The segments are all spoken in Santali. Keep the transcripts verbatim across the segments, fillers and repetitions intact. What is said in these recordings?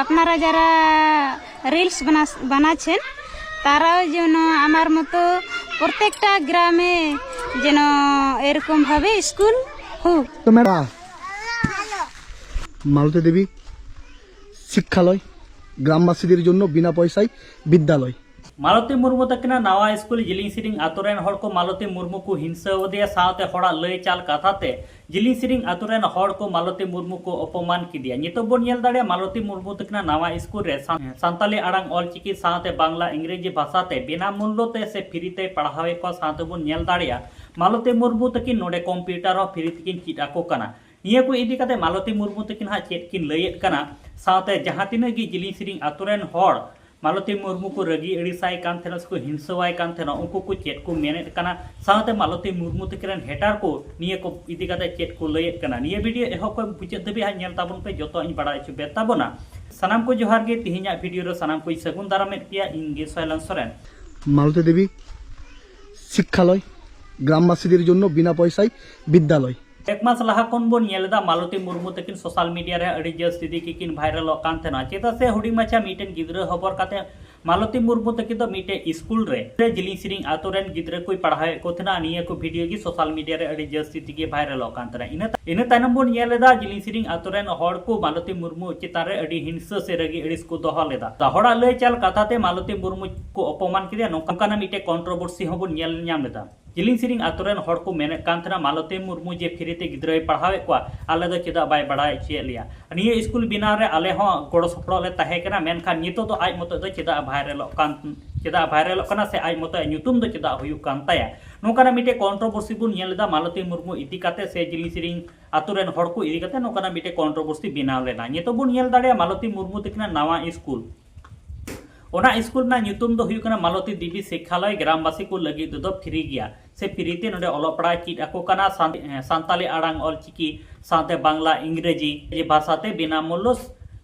আপনারা যারা রিলস বানা বানাচ্ছেন, তারাও যেন আমার মতো প্রত্যেকটা গ্রামে যেন এরকমভাবে স্কুল হোক। তো ম্যাডাম, মালতী দেবী শিক্ষালয়, গ্রামবাসীদের জন্য বিনা পয়সায় বিদ্যালয়। মালতী ᱢᱩᱨᱢᱩ ᱛᱟᱹᱠᱤᱱᱟᱜ ᱱᱟᱣᱟ ᱥᱠᱩᱞ᱾ ᱡᱤᱞᱤᱧ ᱥᱤᱨᱤᱝ ᱟᱛᱳ ᱨᱮᱱ ᱦᱚᱲ ᱠᱚ ᱢᱟᱞᱚᱛᱤ ᱢᱩᱨᱢᱩ ᱠᱚ ᱦᱤᱝᱥᱟᱹ ᱟᱫᱮᱭᱟ, ᱥᱟᱶᱛᱮ ᱦᱚᱲᱟᱜ ᱞᱟᱹᱭ ᱪᱟᱞ ᱠᱟᱛᱷᱟ ᱛᱮ ᱡᱤᱞᱤᱧ ᱥᱤᱨᱤᱝ ᱟᱛᱳ ᱨᱮᱱ ᱦᱚᱲ ᱠᱚ ᱢᱟᱞᱚᱛᱤ ᱢᱩᱨᱢᱩ ᱠᱚ ᱚᱯᱚᱢᱟᱱ ᱠᱮᱫᱮᱭᱟ᱾ ᱱᱤᱛᱚᱜ ᱵᱚᱱ ᱧᱮᱞ ᱫᱟᱲᱮᱭᱟᱜᱼᱟ, ᱢᱟᱞᱚᱛᱤ ᱢᱩᱨᱢᱩ ᱛᱟᱹᱠᱤᱱᱟᱜ ᱱᱟᱣᱟ ᱥᱠᱩᱞ ᱨᱮ ᱥᱟᱱ-, ᱥᱟᱱᱛᱟᱞᱤ ᱟᱲᱟᱝ ᱚᱞᱪᱤᱠᱤ ᱥᱟᱶᱛᱮ ᱵᱟᱝᱞᱟ, ᱤᱝᱨᱮᱡᱤ ᱵᱷᱟᱥᱟ ᱛᱮ ᱵᱤᱱᱟ ᱢᱩᱞᱞᱚ ᱛᱮ ᱥᱮ ᱯᱷᱨᱤ ᱛᱮᱭ ᱯᱟᱲᱦᱟᱣᱮᱫ ᱠᱚᱣᱟ᱾ ᱥᱟᱶᱛᱮ ᱵᱚᱱ ᱧᱮᱞ ᱫᱟᱲᱮᱭᱟᱜᱼᱟ, ᱢᱟᱞᱚᱛᱤ ᱢᱩᱨᱢᱩ ᱛᱟᱹᱠᱤᱱ ᱱᱚᱰᱮ ᱠᱚᱢᱯᱤᱭᱩᱴᱟᱨ ᱦᱚᱸ ᱯᱷᱨᱤ ᱛᱮᱠᱤᱱ ᱪᱮᱫ ᱟᱠᱚ ᱠᱟᱱᱟ᱾ ᱱᱤᱭᱟᱹ ᱠᱚ ᱤᱫᱤ ᱠᱟᱛᱮ ᱢᱟᱞᱚᱛᱤ ᱢᱩᱨᱢᱩ ᱛᱟᱹᱠᱤᱱ ᱦᱟᱸᱜ ᱪᱮᱫ ᱠᱤᱱ ᱞᱟᱹᱭᱮᱫ ᱠᱟᱱᱟ, ᱥᱟᱶᱛᱮ ᱡᱟᱦᱟᱸ ᱛᱤᱱᱟᱹᱜ ᱜᱮ ᱡᱤᱞᱤᱧ ᱥᱤᱨᱤᱝ ᱟᱛᱳ ᱨᱮᱱ ᱦᱚᱲ ᱢᱟᱞᱚᱛᱤ ᱢᱩᱨᱢᱩ ᱠᱚ ᱨᱟᱹᱜᱤ ᱟᱹᱲᱤᱥᱟᱭ ᱠᱟᱱ ᱛᱟᱦᱮᱱᱟ ᱥᱮᱠᱚ ᱦᱤᱝᱥᱟᱹᱣᱟᱭ ᱠᱟᱱ ᱛᱟᱦᱮᱱᱟ, ᱩᱱᱠᱩ ᱠᱚ ᱪᱮᱫ ᱠᱚ ᱢᱮᱱᱮᱫ ᱠᱟᱱᱟ, ᱥᱟᱶᱛᱮ ᱢᱟᱞᱚᱛᱤ ᱢᱩᱨᱢᱩ ᱛᱟᱹᱠᱤᱱ ᱨᱮᱱ ᱦᱮᱴᱟᱨ ᱠᱚ ᱱᱤᱭᱟᱹ ᱠᱚ ᱤᱫᱤ ᱠᱟᱛᱮ ᱪᱮᱫ ᱠᱚ ᱞᱟᱹᱭᱮᱫ ᱠᱟᱱᱟ᱾ ᱱᱤᱭᱟᱹ ᱵᱷᱤᱰᱤᱭᱳ ᱮᱦᱚᱵ ᱠᱷᱚᱱ ᱢᱩᱪᱟᱹᱫ ᱫᱷᱟᱹᱵᱤᱡ ᱦᱟᱸᱜ ᱧᱮᱞ ᱛᱟᱵᱚᱱ ᱯᱮ, ᱡᱚᱛᱚᱣᱟᱜ ᱤᱧ ᱵᱟᱲᱟᱭ ᱦᱚᱪᱚ ᱯᱮ ᱛᱟᱵᱚᱱᱟ᱾ ᱥᱟᱱᱟᱢ ᱠᱚ ᱡᱚᱦᱟᱨ ᱜᱮ, ᱛᱮᱦᱮᱧᱟᱜ ᱵᱷᱤᱰᱤᱭᱳ ᱨᱮ ᱥᱟᱱᱟᱢ ᱠᱚᱧ ᱥᱟᱹᱜᱩᱱ ᱫᱟᱨᱟᱢᱮᱫ ᱯᱮᱭᱟ, ᱤᱧ ᱜᱮ ᱥᱚᱭᱞᱚᱱ ᱥᱚᱨᱮᱱ᱾ মালতী দেবী শিক্ষালয়, গ্রামবাসীদের জন্য বিনা পয়সায় বিদ্যালয়। ᱮᱠ ᱢᱟᱥ ᱞᱟᱦᱟ ᱠᱷᱚᱱ ᱵᱚᱱ ᱧᱮᱞ ᱮᱫᱟ, ᱢᱟᱞᱚᱛᱤ ᱢᱩᱨᱢᱩ ᱛᱟᱹᱠᱤᱱ ᱥᱳᱥᱟᱞ ᱢᱤᱰᱤᱭᱟ ᱨᱮ ᱟᱹᱰᱤ ᱡᱟᱹᱥᱛᱤ ᱛᱮᱜᱮ ᱠᱤᱱ ᱵᱷᱟᱭᱨᱟᱞᱚᱜ ᱠᱟᱱ ᱛᱟᱦᱮᱱᱟ᱾ ᱪᱮᱫᱟᱜ ᱥᱮ ᱦᱩᱰᱤᱧ ᱢᱟᱪᱷᱟ ᱢᱤᱫᱴᱮᱱ ᱜᱤᱫᱽᱨᱟᱹ ᱦᱚᱵᱚᱨ ᱠᱟᱛᱮ ᱢᱟᱞᱚᱛᱤ ᱢᱩᱨᱢᱩ ᱛᱟᱹᱠᱤᱱ ᱫᱚ ᱢᱤᱫᱴᱮᱱ ᱥᱠᱩᱞ ᱨᱮ ᱡᱤᱞᱤᱧ ᱥᱤᱨᱤᱝ ᱟᱛᱳ ᱨᱮᱱ ᱜᱤᱫᱽᱨᱟᱹ ᱠᱚᱭ ᱯᱟᱲᱦᱟᱣᱮᱫ ᱠᱚ ᱛᱟᱦᱮᱱᱟ᱾ ᱱᱤᱭᱟᱹ ᱠᱚ ᱵᱷᱤᱰᱤᱭᱳ ᱜᱮ ᱥᱳᱥᱟᱞ ᱢᱤᱰᱤᱭᱟ ᱨᱮ ᱟᱹᱰᱤ ᱡᱟᱹᱥᱛᱤ ᱛᱮᱜᱮ ᱵᱷᱟᱭᱨᱟᱞᱚᱜ ᱠᱟᱱ ᱛᱟᱦᱮᱱᱟ᱾ ᱤᱱᱟᱹ, ᱤᱱᱟᱹ ᱛᱟᱭᱱᱚᱢ ᱵᱚᱱ ᱧᱮᱞ ᱮᱫᱟ, ᱡᱤᱞᱤᱧ ᱥᱤᱨᱤᱝ ᱟᱛᱳ ᱨᱮᱱ ᱦᱚᱲ ᱠᱚ ᱢᱟᱞᱚᱛᱤ ᱢᱩᱨᱢᱩ ᱪᱮᱛᱟᱱ ᱨᱮ ᱟᱹᱰᱤ ᱦᱤᱝᱥᱟᱹ ᱥᱮ ᱨᱟᱹᱜᱤ ᱟᱹᱲᱤᱥ ᱠᱚ ᱫᱚᱦᱚ ᱞᱮᱫᱟ᱾ ᱦᱚᱲᱟᱜ ᱞᱟᱹᱭ ᱪᱟᱞ ᱠᱟᱛᱷᱟ ᱛᱮ ᱢᱟᱞᱚᱛᱤ ᱢᱩᱨᱢᱩ ᱠᱚ ᱚᱯᱚᱢᱟᱱ ᱠᱮᱫᱮᱭᱟ, ᱱᱚᱝᱠᱟᱱᱟᱜ ᱢᱤᱫᱴᱮᱱ ᱠᱚᱱᱴᱨᱳᱵᱷᱟᱨᱥᱤ ᱦᱚᱸᱵᱚᱱ ᱧᱮᱞ ᱧᱟᱢ ᱞᱮᱫᱟ᱾ ᱡᱤᱞᱤᱧ ᱥᱤᱨᱤᱝ ᱟᱛᱳ ᱨᱮᱱ ᱦᱚᱲ ᱠᱚ ᱢᱮᱱᱮᱫ ᱠᱟᱱ ᱛᱟᱦᱮᱱᱟ, ᱢᱟᱞᱚᱛᱤ ᱢᱩᱨᱢᱩ ᱡᱮ ᱯᱷᱨᱤ ᱛᱮ ᱜᱤᱫᱽᱨᱟᱹᱭ ᱯᱟᱲᱦᱟᱣᱮᱫ ᱠᱚᱣᱟ, ᱟᱞᱮ ᱫᱚ ᱪᱮᱫᱟᱜ ᱵᱟᱭ ᱵᱟᱲᱟᱭ ᱦᱚᱪᱚᱭᱮᱫ ᱞᱮᱭᱟ? ᱱᱤᱭᱟᱹ ᱥᱠᱩᱞ ᱵᱮᱱᱟᱣ ᱨᱮ ᱟᱞᱮ ᱦᱚᱸ ᱜᱚᱲᱚ ᱥᱚᱯᱚᱦᱚᱫ ᱞᱮ ᱛᱟᱦᱮᱸ ᱠᱟᱱᱟ, ᱢᱮᱱᱠᱷᱟᱱ ᱱᱤᱛᱚᱜ ᱫᱚ ᱟᱡ ᱢᱚᱛᱚᱡ ᱫᱚ ᱪᱮᱫᱟᱜ ᱵᱷᱟᱭᱨᱟᱞᱚᱜ ᱠᱟᱱ, ᱪᱮᱫᱟᱜ ᱵᱷᱟᱭᱨᱟᱞᱚᱜ ᱠᱟᱱᱟ ᱥᱮ ᱟᱡ ᱢᱚᱛᱚᱡ ᱧᱩᱛᱩᱢ ᱫᱚ ᱪᱮᱫᱟᱜ ᱦᱩᱭᱩᱜ ᱠᱟᱱ ᱛᱟᱭᱟ? ᱱᱚᱝᱠᱟᱱᱟᱜ ᱢᱤᱫᱴᱮᱡ ᱠᱚᱱᱴᱨᱳᱵᱷᱟᱨᱥᱤ ᱵᱚᱱ ᱧᱮᱞ ᱮᱫᱟ ᱢᱟᱞᱚᱛᱤ ᱢᱩᱨᱢᱩ ᱤᱫᱤ ᱠᱟᱛᱮ ᱥᱮ ᱡᱤᱞᱤᱧ ᱥᱤᱨᱤᱝ ᱟᱛᱳ ᱨᱮᱱ ᱦᱚᱲ ᱠᱚ ᱤᱫᱤ ᱠᱟᱛᱮ ᱱᱚᱝᱠᱟᱱᱟᱜ ᱢᱤᱫᱴᱮᱡ ᱠᱚᱱᱴᱨᱳᱵᱷᱟᱨᱥᱤ ᱵᱮᱱᱟᱣ ᱞᱮᱱᱟ᱾ ᱱᱤᱛᱚᱜ ᱵᱚᱱ ᱧᱮᱞ ᱫᱟᱲᱮᱭᱟᱜᱼᱟ, ᱢᱟᱞᱚᱛᱤ ᱢᱩᱨᱢᱩ ᱛᱟᱹᱠᱤᱱᱟᱜ ᱱᱟᱣᱟ ᱥᱠᱩᱞ, ᱚᱱᱟ ᱥᱠᱩᱞ ᱨᱮᱱᱟᱜ ᱧᱩᱛᱩᱢ ᱫᱚ ᱦᱩᱭᱩᱜ ᱠᱟᱱᱟ ᱢᱟᱞᱚᱛᱤ ᱫᱮᱵᱤ ᱥᱤᱠᱠᱷᱟᱞᱚᱭ, ᱜᱨᱟᱢᱵᱟᱥᱤ ᱠᱚ ᱞᱟᱹᱜᱤᱫ ᱛᱮᱫᱚ ᱯᱷᱨᱤ ᱜᱮᱭᱟ ᱥᱮ ᱯᱷᱨᱤ ᱛᱮ ᱱᱚᱰᱮ ᱚᱞᱚᱜ ᱯᱟᱲᱦᱟᱜ ᱪᱮᱫ ᱟᱠᱚ ᱠᱟᱱᱟ᱾ ᱥᱟᱱ-, ᱥᱟᱱᱛᱟᱞᱤ ᱟᱲᱟᱝ ᱚᱞᱪᱤᱠᱤ ᱥᱟᱶᱛᱮ ᱵᱟᱝᱞᱟ, ᱤᱝᱨᱮᱡᱤ ᱵᱷᱟᱥᱟ ᱛᱮ ᱵᱤᱱᱟ ᱢᱩᱞᱞᱚ,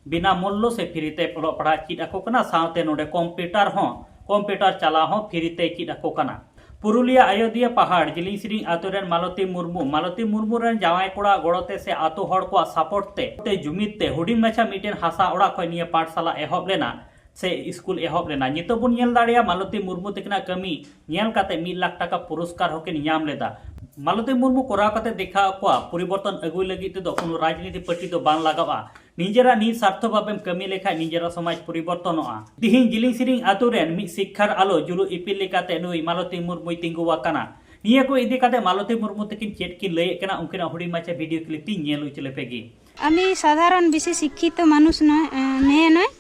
ᱵᱤᱱᱟ ᱢᱩᱞᱞᱚ ᱥᱮ ᱯᱷᱨᱤ ᱛᱮ ᱚᱞᱚᱜ ᱯᱟᱲᱦᱟᱜ ᱪᱮᱫ ᱟᱠᱚ ᱠᱟᱱᱟ᱾ ᱥᱟᱶᱛᱮ ᱱᱚᱰᱮ ᱠᱚᱢᱯᱤᱭᱩᱴᱟᱨ ᱦᱚᱸ, ᱠᱚᱢᱯᱤᱭᱩᱴᱟᱨ ᱪᱟᱞᱟᱣ ᱦᱚᱸ ᱯᱷᱨᱤ ᱛᱮ ᱪᱮᱫ ᱟᱠᱚ ᱠᱟᱱᱟ᱾ ᱯᱩᱨᱩᱞᱤᱭᱟᱹ ᱟᱭᱚᱫᱤᱭᱟᱹ ᱯᱟᱦᱟᱲ ᱡᱤᱞᱤᱧ ᱥᱤᱨᱤᱧ ᱟᱛᱳ ᱨᱮᱱ ᱢᱟᱞᱚᱛᱤ ᱢᱩᱨᱢᱩ, ᱢᱟᱞᱚᱛᱤ ᱢᱩᱨᱢᱩ ᱨᱮᱱ ᱡᱟᱶᱟᱭ ᱠᱚᱲᱟ ᱜᱚᱲᱚ ᱛᱮ ᱥᱮ ᱟᱛᱳ ᱦᱚᱲ ᱠᱚᱣᱟᱜ ᱥᱟᱯᱳᱨᱴ ᱛᱮ, ᱛᱮ ᱡᱩᱢᱤᱫ ᱛᱮ ᱦᱩᱰᱤᱧ ᱢᱟᱪᱷᱟ ᱢᱤᱫᱴᱮᱱ ᱦᱟᱥᱟ ᱚᱲᱟᱜ ᱠᱷᱚᱱ ᱱᱤᱭᱟᱹ ᱯᱟᱴᱷᱥᱟᱞᱟ ᱮᱦᱚᱵ ᱞᱮᱱᱟ ᱥᱮ ᱥᱠᱩᱞ ᱮᱦᱚᱵ ᱞᱮᱱᱟ᱾ ᱱᱤᱛᱚᱜ ᱵᱚᱱ ᱧᱮᱞ ᱫᱟᱲᱮᱭᱟᱜᱼᱟ, ᱢᱟᱞᱚᱛᱤ ᱢᱩᱨᱢᱩ ᱛᱟᱹᱠᱤᱱᱟᱜ ᱠᱟᱹᱢᱤ ᱧᱮᱞ ᱠᱟᱛᱮ ᱢᱤᱫ ᱞᱟᱠᱷ ᱴᱟᱠᱟ ᱯᱩᱨᱚᱥᱠᱟᱨ ᱦᱚᱸᱠᱤᱱ ᱧᱟᱢ ᱞᱮᱫᱟ᱾ ᱢᱟᱞᱚᱛᱤ ᱢᱩᱨᱢᱩ ᱠᱚᱨᱟᱣ ᱠᱟᱛᱮ ᱫᱮᱠᱷᱟᱣ ᱠᱚᱣᱟ ᱯᱚᱨᱤᱵᱚᱨᱛᱚᱱ ᱟᱹᱜᱩᱭ ᱞᱟᱹᱜᱤᱫ ᱛᱮᱫᱚ ᱠᱳᱱᱳ ᱨᱟᱡᱽᱱᱤᱛᱤ ᱯᱟᱨᱴᱤ ᱫᱚ ᱵᱟᱝ ᱞᱟᱜᱟᱜᱼᱟ᱾ ᱱᱤᱡᱮᱨᱟᱜ ᱱᱤᱡ ᱥᱟᱨᱛᱷᱚ ᱵᱷᱟᱵᱮᱢ ᱠᱟᱹᱢᱤ ᱞᱮᱠᱷᱟᱡ ᱱᱤᱡᱮᱨᱟᱜ ᱥᱚᱢᱟᱡᱽ ᱯᱚᱨᱤᱵᱚᱨᱛᱚᱱᱚᱜᱼᱟ᱾ ᱛᱤᱦᱤᱧ ᱡᱤᱞᱤᱧ ᱥᱤᱨᱤᱧ ᱟᱛᱳ ᱨᱮᱱ ᱢᱤᱫ ᱥᱤᱠᱠᱷᱟᱨ ᱟᱞᱚ ᱡᱩᱞᱩ ᱤᱯᱤᱞ ᱞᱮᱠᱟᱛᱮ ᱱᱩᱭ ᱢᱟᱞᱚᱛᱤ ᱢᱩᱨᱢᱩᱭ ᱛᱤᱸᱜᱩ ᱟᱠᱟᱱᱟ᱾ ᱱᱤᱭᱟᱹ ᱠᱚ ᱤᱫᱤ ᱠᱟᱛᱮ ᱢᱟᱞᱚᱛᱤ ᱢᱩᱨᱢᱩ ᱛᱟᱹᱠᱤᱱ ᱪᱮᱫ ᱠᱤᱱ ᱞᱟᱹᱭᱮᱫ ᱠᱟᱱᱟ, ᱩᱱᱠᱤᱱᱟᱜ ᱦᱩᱰᱤᱧ ᱢᱟᱪᱷᱟ ᱵᱷᱤᱰᱤᱭᱳ ᱠᱞᱤᱯ ᱤᱧ ᱧᱮᱞ ᱦᱚᱪᱚ ᱞᱮᱯᱮ ᱜᱮ᱾ আমি সাধারণ বেশি শিক্ষিত মানুষ নয়, আহ, মেয়ে নয়।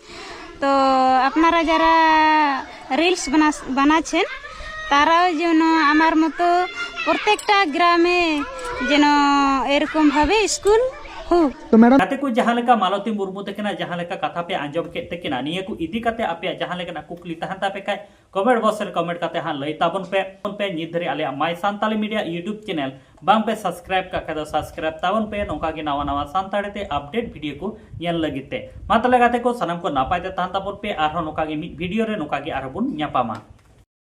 তো আপনারা যারা রিলস বানাচ্ছেন, তারাও যেন আমার মতো প্রত্যেকটা গ্রামে যেন এরকমভাবে স্কুল হোক। তো ম্যাডাম, ᱜᱟᱛᱮ ᱠᱚ, ᱡᱟᱦᱟᱸ ᱞᱮᱠᱟ ᱢᱟᱞᱚᱛᱤ ᱢᱩᱨᱢᱩ ᱛᱟᱹᱠᱤᱱᱟᱜ ᱡᱟᱦᱟᱸ ᱞᱮᱠᱟ ᱠᱟᱛᱷᱟ ᱯᱮ ᱟᱸᱡᱚᱢ ᱠᱮᱫ ᱛᱟᱹᱠᱤᱱᱟ, ᱱᱤᱭᱟᱹ ᱠᱚ ᱤᱫᱤ ᱠᱟᱛᱮ ᱟᱯᱮᱭᱟᱜ ᱡᱟᱦᱟᱸ ᱞᱮᱠᱟᱱᱟᱜ ᱠᱩᱠᱞᱤ ᱛᱟᱦᱮᱱ ᱛᱟᱯᱮ ᱠᱷᱟᱡ ᱠᱚᱢᱮᱱᱴ ᱵᱚᱠᱥ ᱨᱮ ᱠᱚᱢᱮᱱᱴ ᱠᱟᱛᱮ ᱦᱟᱸᱜ ᱞᱟᱹᱭ ᱛᱟᱵᱚᱱ ᱯᱮ᱾ ᱯᱮ ᱱᱤᱛ ᱫᱷᱟᱹᱨᱤᱡ ᱟᱞᱮᱭᱟᱜ ᱢᱟᱭ ᱥᱟᱱᱛᱟᱞᱤ ᱢᱤᱰᱤᱭᱟ ᱭᱩᱴᱩᱵ ᱪᱮᱱᱮᱞ ᱵᱟᱝ ᱯᱮ ᱥᱟᱵᱥᱠᱨᱟᱭᱤᱵ ᱠᱟᱜ ᱠᱷᱟᱡ ᱫᱚ ᱥᱟᱵᱥᱠᱨᱟᱭᱤᱵ ᱛᱟᱵᱚᱱ ᱯᱮ, ᱱᱚᱝᱠᱟ ᱜᱮ ᱱᱟᱣᱟ ᱱᱟᱣᱟ ᱥᱟᱱᱛᱟᱲᱤ ᱛᱮ ᱟᱯᱰᱮᱴ ᱵᱷᱤᱰᱤᱭᱳ ᱠᱚ ᱧᱮᱞ ᱞᱟᱹᱜᱤᱫ ᱛᱮ᱾ ᱢᱟ ᱛᱟᱦᱞᱮ ᱜᱟᱛᱮ ᱠᱚ, ᱥᱟᱱᱟᱢ ᱠᱚ ᱱᱟᱯᱟᱭ ᱛᱮ ᱛᱟᱦᱮᱱ ᱛᱟᱵᱚᱱ ᱯᱮ, ᱟᱨᱦᱚᱸ ᱱᱚᱝᱠᱟ ᱜᱮ ᱢᱤᱫ ᱵᱷᱤᱰᱤᱭᱳ ᱨᱮ ᱱᱚᱝᱠᱟ ᱜᱮ ᱟᱨᱦᱚᱸ ᱵᱚᱱ ᱧᱟᱯᱟᱢᱟ᱾